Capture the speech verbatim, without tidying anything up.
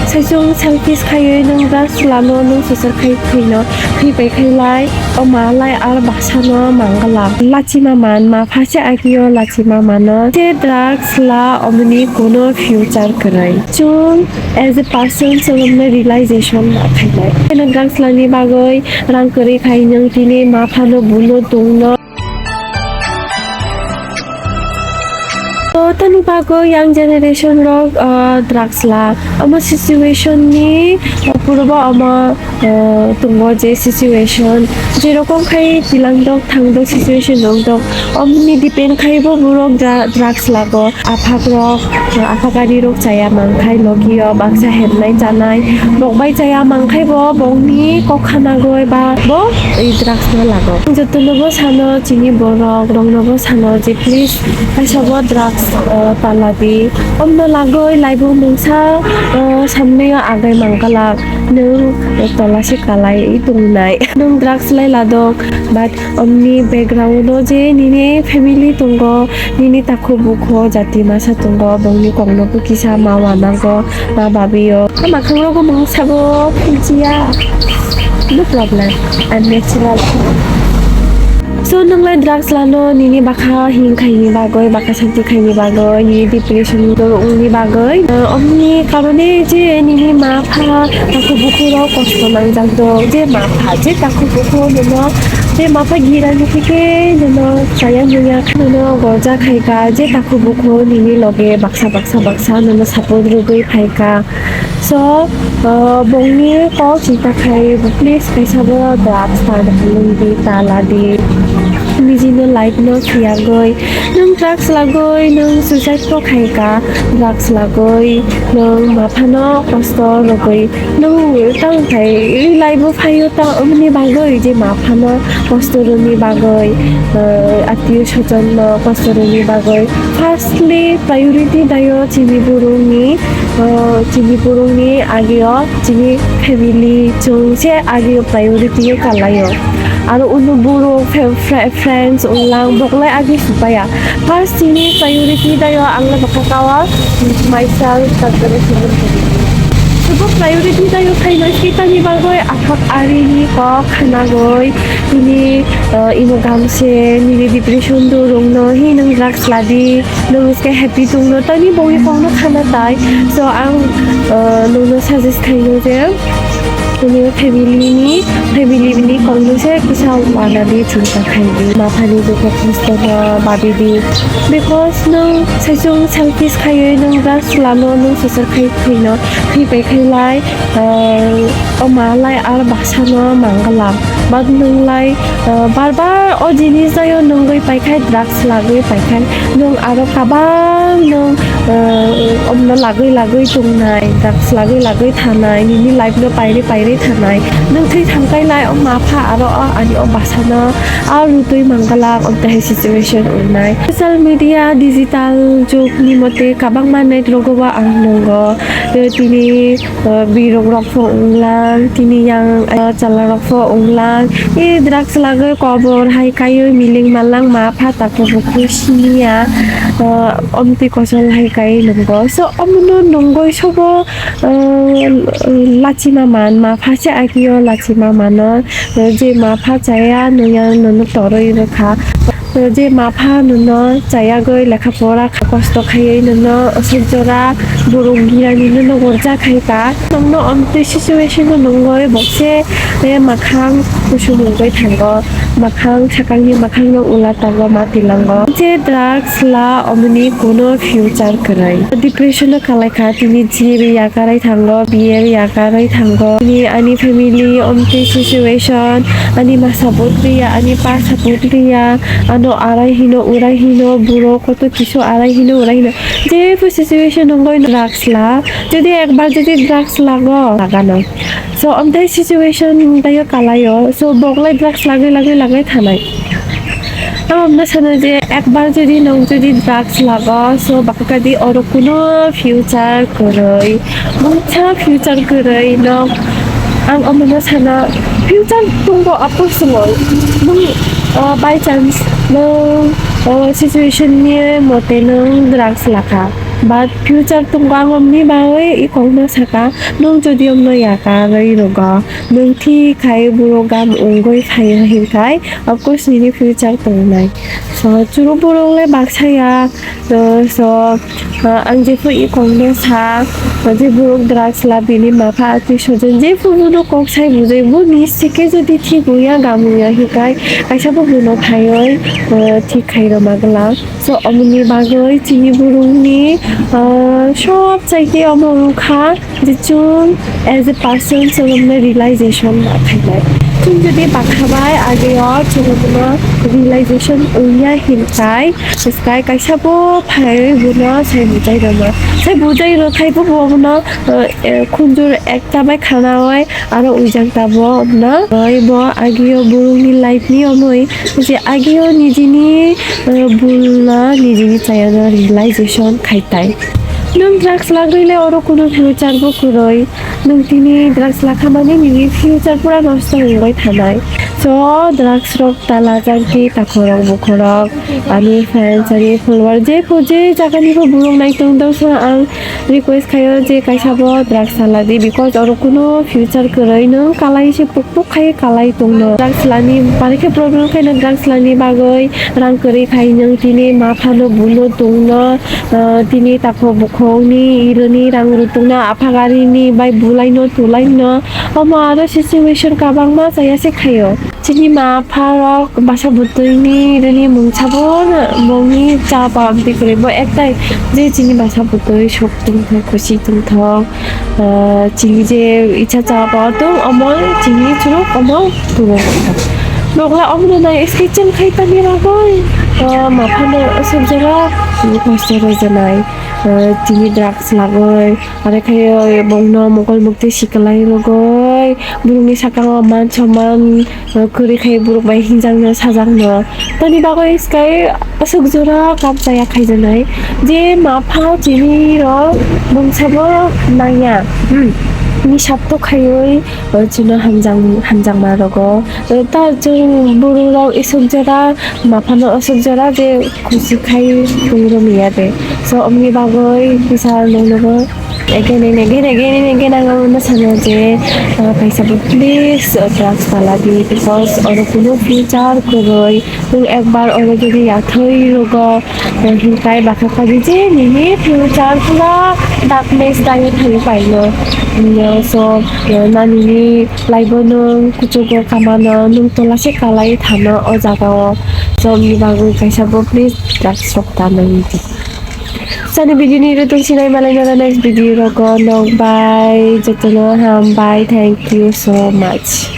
Saichung selfish khaiwi nwng drugs lano nwng suicide khai thwino thwi pai khai lai, o ma lai ar baksa no mangala. Lachima man ma pha se agio lachima mano se drugs la omoni kuno future kwrwi. Chwng as a person chwngno realization ma khainai. Eno drugs lani bagwi rang kwrwi khai nwng tini ma phano buno tungno. To tani bagwi young generation rok, ah, drugs la. Omo situation ni, ah, puro bo omo, ah, tongo je situation. Jerokom khai tilang dok thang dok situation rok dok. Omni depend khai bo borok dra-, drugs lago. Aphak rok, ah, aphak ari rok chaya mangkhai logi o baksa hemnai chanai. Bok bai chaya mangkhai bo bongni kok khana goi ba bo i drugs no lago. Jotono bo sano chini borok rokno bo sano je please kaisa bo drugs, ah, pala di. Omno lagoi laibo mungsa, ah, samneo agai mangkala nwng tola se kalai tongnai. Nwng drugs lai ladok but omni background o je nini family tongo, nini takhuk bukho jati masa tongo, bongni kokno bo kisa ma wanango, ma babio. Makhang rogo mung sabo phijiya. No problem. I'm natural. So, nwnglai drugs lano nini bakha hing khaini bagwi, bakha santi khaini bagwi, nini depression dorok wngni bagwi, uh, omni karone je nini ma pha takhuk bukhuk rok kosto nangjak do, je ma pha je takhuk bukhuk nono, je ma pha girani theke nono chaya muya nono gorja khaika, je takhuk bukhuk nini loge baksa baksa baksa nono support rwgwi phaika. So, uh, bongni kok chinta khai, please, kaisa bo drugs ta di, ta la di. Nijini life no thiyagwi, nwng drugs lagwi, nwng suicide bo khaika, drugs lagwi, nwng maphano kosto rwgwi, nwng tang khai, life bo phaio ta, omni bagwi je maphano kosto rwni bagwi, uh, atio swajon no kosto rwni bagwi, firstly, priority dayo chini borokni, o, chini borokni ageo chini family chwng se ageo priority o kalaio. Aro ulo borok fe-, fre-, friends wnglang boklai age supaya. First chini priority dayo ang le bwkha kao myself, subo priority dayo khaina sitani bagwi aphak arini kok khanagwi tini, o, imo gamse nini depression do rungno hi nang drugs ladi. Nwng se happy tongno tani bongni kokno khana tai. So ang, uh, nwngno suggest khaino je nini family ni, family ni kokno se kisa wanani chinta khaidi. Maphani dukho kosto no babidi. Because nwng saichung selfish khaiwi nwng drugs lano nwng suicide khai khaino thwi pai khai lai. Ah, o ma lai ar baksa no mangala. But nwng lai, ah, bar bar o jinis jayo nwngwi paikhai, drugs lagwi paikhai. Nwng aro kabang nwng, ah, omno lagwi lagwi tongnai, drugs lagwi lagwi thanai, nini life no pairi pairi thanai. Nwng thwi thangkai lai o ma pha aro o ani o basa no a rutwi mangala, omtahai situation wngnai. Social media, digital jug ni mote kabangma net rogo ba ang nwngo. Tini, uh, birok rok pho wnglang, tini yang, uh, chwla rok pho wnglang. E drugs lagwi kobor hai kaiwi miling malang ma pha takhuk bukhuk siniya, uh, omtwi kochol hai kai nwngo. So omono nungwi sobo, uh, lachima man ma pha se agio lachima mano, uh, je ma pha chaya nungya nono torwi rwkha. Je ma pha nono chayagwi lekha pora kha, kosto khaiwi nono aswk jora borok girani nono gorja khai ka. Nokno omtwi situation o nungwi bokse, eh, makhang kusung wngwi thango, makhang sakangni makhangno ula tongo ma tilango. Je drugs la omoni kuno future kwrwi. Depression o kalai kha, tini G B yakarwi thango, B A yakarwi thango. Tini ani family omtwi situation, ani ma support liya, ani pa support liya, ano arai hino, urai hino, borok koto kisu arai hino, urai hino. Jepho situation wngwi drugs la, jodi ekbar jodi drugs lago, lagano. So, omtwi situation tayo kalaio. So, boklai drugs lagwi, lagwi, lagwi thanai. Ang omno sano je ekbar jodi nwng jodi drugs lago, so bakadi oro kuno future kwrwi, mungsa future kwrwi nwng. Ang omno sano future tongbo aphuru swngo nwng, uh, by chance nwng, uh, situation ni mote nwng drugs lakha. But future tongo, ang omni bagwi i kokno saka, nwng jodi omno yakarwi rwgo, nwng thik khai borok gam wngwi phaio hinkhai, of course nini future tongnai. So chwrwk borok le baksa ya, uh, so, uh, ang jephru i kokno sa, uh, je borok drugs la bini mapha atwi sojon jephru bono kok sai bujai bo ni sike jodi thik wngya gam wngya hinkhai kaisa bo bono phaiwi, uh, thik khai rwma glak. So omoni bagwi chini borokni, uh, sob chaite omo wngkha je chwng as a person chwng omno realization ma khainai. Chwng jodi bakha bai ageo chwng omno realization wngya hinkhai, sky kaisa bo phaiwi bono sai bujai rwma. Sai bujai rwkhai bo bo bono, uh, eh, khunjur ekta bai khanawi aro ujang tabuk na. Oi bo agio borokni life ni omoi je agio nijini, eh, bulna nijini chayano realization khai tai. Nwng drugs lagwi le oro kuno future bo kwrwi. Nwng tini drugs lakha mani nini future pura nosto wngwi thanai. So drugs rok ta lajak di takhorok bukhorok, ani friends, ani follower, je pho je jagani pho borok nai tong dok sa ang request khayo je kaisa bo drugs saladi, because oro kuno future kwrwi, nwng kalai se puk puk khai kalai tongno. Drugs lani bari khe problem khaino drugs lani bagwi rang kwrwi khai nwng tini ma phano buno tongno, ah, tini takhok bukhokni ironi rang rutungno apha garini bai bulaino tulaino, omo aro situation kabangma chaya se khayo. Chini ma pha rok basa bwtwi ni rini mungsa bo bongni cha pa amtwi kwrwi bo ektai je chini basa bwtwi sok tongthok khusi tongthok, ah, chini je icha cha pa tong omo chini chwrwk omo tongthok. Nokla omo no nai sketching khai tani rogoi, ah, ma pha no aswk jora kosto rwjanai, ah, chini drugs lagoi. Are khe bongno mokol mukti sikalai rogoi, borokni saka o man soman, uh, kwrwi khai borok bai hinjakno sajakno. Toni bagwi sky aswk jora kap chaya khaijaknai je ma pha chini rok bungsa bo nangya, hmm, ni sabto khaiwi, uh, chino hamjak hamjakma rogo. Uh, ta chwng borok rok iswk jora ma phano aswk jora je khusi khai tongwi rwmya de. So omni bagwi kisa noknogo again and again, again and again ang omono sana je, ah, kaisa bo please, ah, drugs saladi, because oro kuno future kwrwi. Nwng ekbar oro jodi yathwi rogo, ah, hinkai bakha khaidi je nini future pura darkness daiwi thangwi paino. Mm, so, ah, na nini life o nwng kuchugo kamano, nwng tola se kalai thano o jaga o. So omni bagwi kaisa bo please drugs rok ta nang di. Sani video ni ro tong sinai malai nara next video rogo nok bai jotono ham bai, thank you so much.